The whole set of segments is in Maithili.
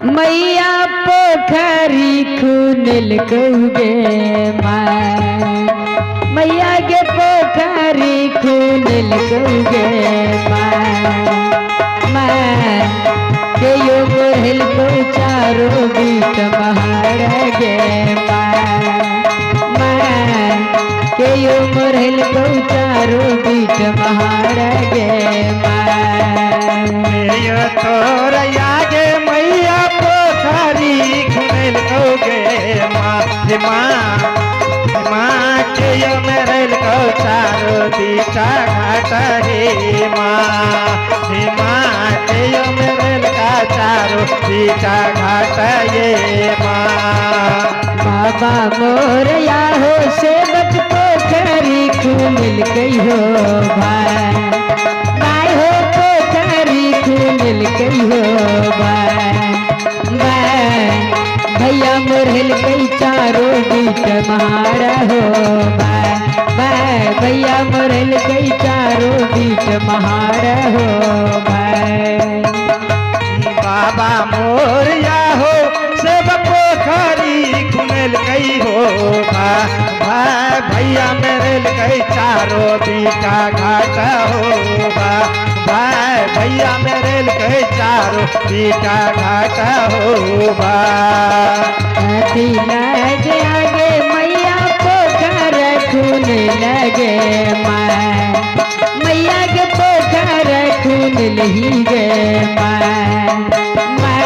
मैया पोखरी खुनल गे माँ, मैया के पोखरी खुनल गे माँ। माँ के यो मोहल को चारो बीत महार गे माँ। माँ के यो मोहल को चारो बीत महार गे माँ। तोरया गे मैया पोखरी खुनल गे माँ, हे माँ, माँ के यो मेरल को चारो दीटा घाट हे माँ, हे माँ के यो मेरल का चारो दीटा घाट ये माँ। बाबा मोरया हो सेवक पोखरी खुनल गई हो भाई, भाई हो पोखरी खुनल गई हो भाई। भाई भैया मोरहल गई चारो बीट महार हो भाई, भाई भैया मोरहल गई चारो बीट महार हो भाई। बाबा मोरया हो सेवक पोखरी खुनल गई हो भाई, भैया मेरल गई चारो बीटा घाट हो बा, भाई भैया मेरल गई चारो बीटा घाट हो बा। अति लगे आगे मैया पोखर खून लगे माँ, मैया के पोखर खून लही गे माँ। माँ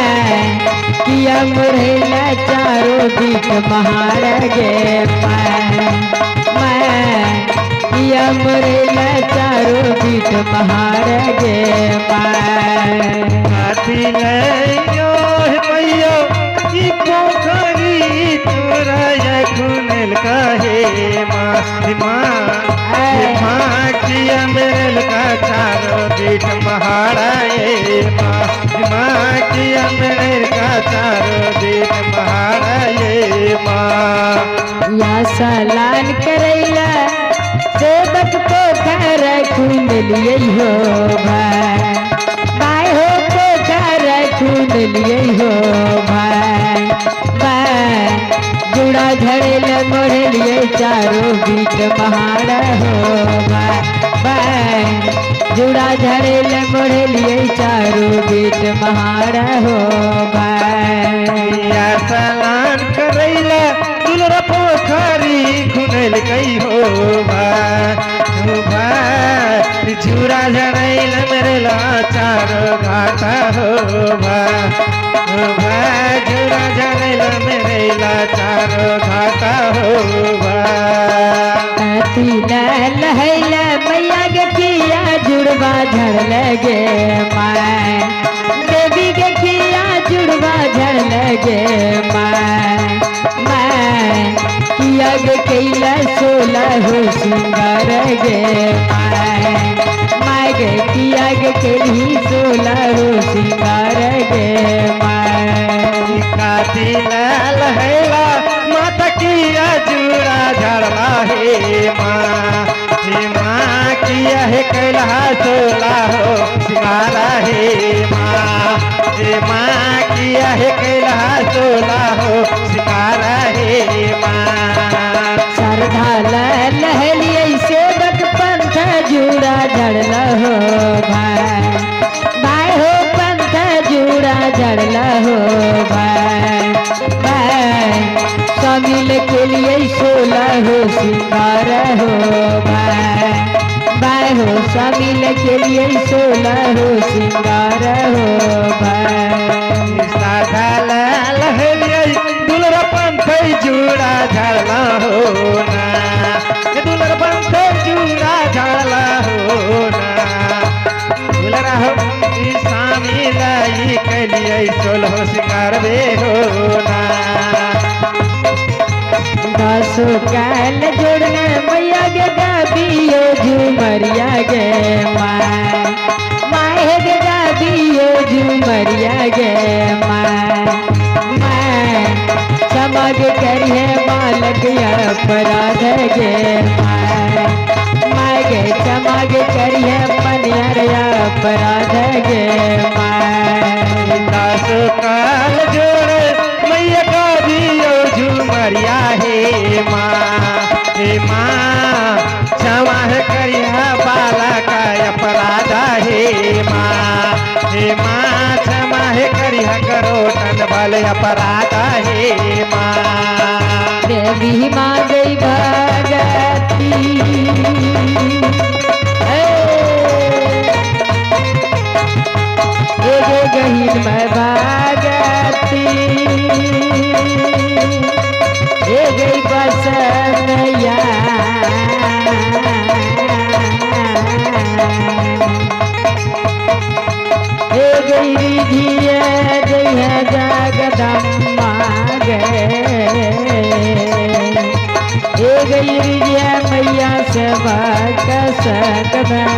किया मुरैला चारो बीच महार गे माँ। माँ किया मुरैला चारो बीच महार गे माँ। अति लयो मैया ई पोखरी तोरा खुनल कहे माँ, माँ माँ किया मेरल का चारो बीट महारा ये माँ, माँ किया मेरल का चारो बीट महारा ये माँ। या सलान करैला सेवक पोखर खून लिए हो भाई, भाई हो पोखर खून लिए हो भाई। भाई जुड़ा झड़ेल मोड़े लिए चारो बीट महार हो भाई, भाई जुड़ा झड़ेल मोड़े लिए चारो बीट महार हो भाई। या सलान करैला दुलरा पोखरी खुनल गई हो भाई, झूरा झड़ैल मेरे चारो घाट हो भाई, झूरा झड़ैल मेरे चारो घाट हो भाई। अति लहैल मैया के किया जुड़वा झड़ लगे माँ, देवी के किया जुड़वा झड़ लगे माँ। माँ किया गे कैला सोलह हो सिंगार गे माँ, माँ गे किया गे कैली सोलह हो सिंगार गे माँ। काती लहैला माता किया जुड़ा झड़ला हे माँ, हे माँ किया हे कैला सोला हो सिंगारा हे माँ, हे माँ किया हे कैला सोला हो सिंगारा हे माँ। श्रद्धा लहलिए सेवक पंथ जुड़ा झड़ल हो भाई, भाई हो पंथ जुड़ा झड़ल हो भाई। भाई स्वामी के लिए सोलह हो सिंगार हो भाई, भाई हो स्वामी के लिए सोलह हो सिंगार हो भाई। साधा लहलिए दुलरा पंथ जुड़ा झड़ला हो ना, दुलरा पंथ जुड़ा झड़ला हो ना, दुलरा हो स्वामी लाई कलिए सोलह सिंगार बे हो ना। दासो काल जोड़ने मैया के गाबियो झुमरिया गे माँ, माए के गाबियो झुमरिया गे माँ। माँ समग करिए मालक अपराध गे माँ, माँ गे चमग करिए मनियर अपराध गे माँ। दासो काल करिया हे माँ, हे माँ क्षमा है करिया बाला का अपराध हे माँ, हे माँ क्षमा है करिया करो टन भले अपराध हे माँ। देवी माँ गई भगती, ए गहीन में भगती, ए गई बस मैया, ए गई रिझिए जय जगदम्बा गे, ए गई रिझिया मैया सेवक संग में,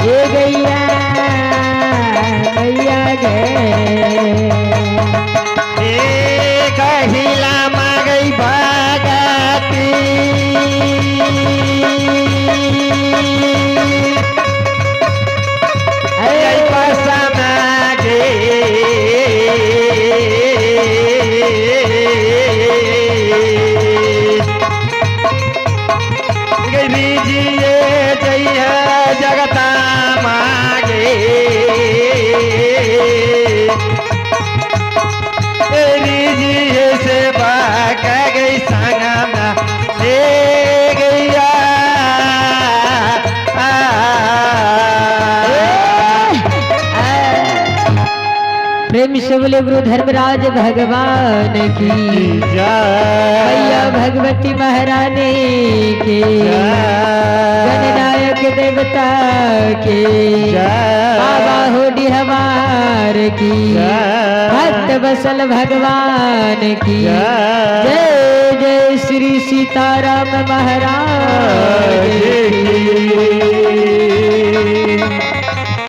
ए गैया मैया गे। ए कहिला मागई भगती, जय पसमा गे, गिरिजिए जय जगता मागे, रिजिए से बाक गई संगमा हे गैया। प्रेम से बोले गुरु धर्मराज भगवान की मैया भगवती महारानी की, गणनायक देवता की, बाबा होडी हमार की, भक्त बसल भगवान की जय। जय श्री सीताराम महाराज की।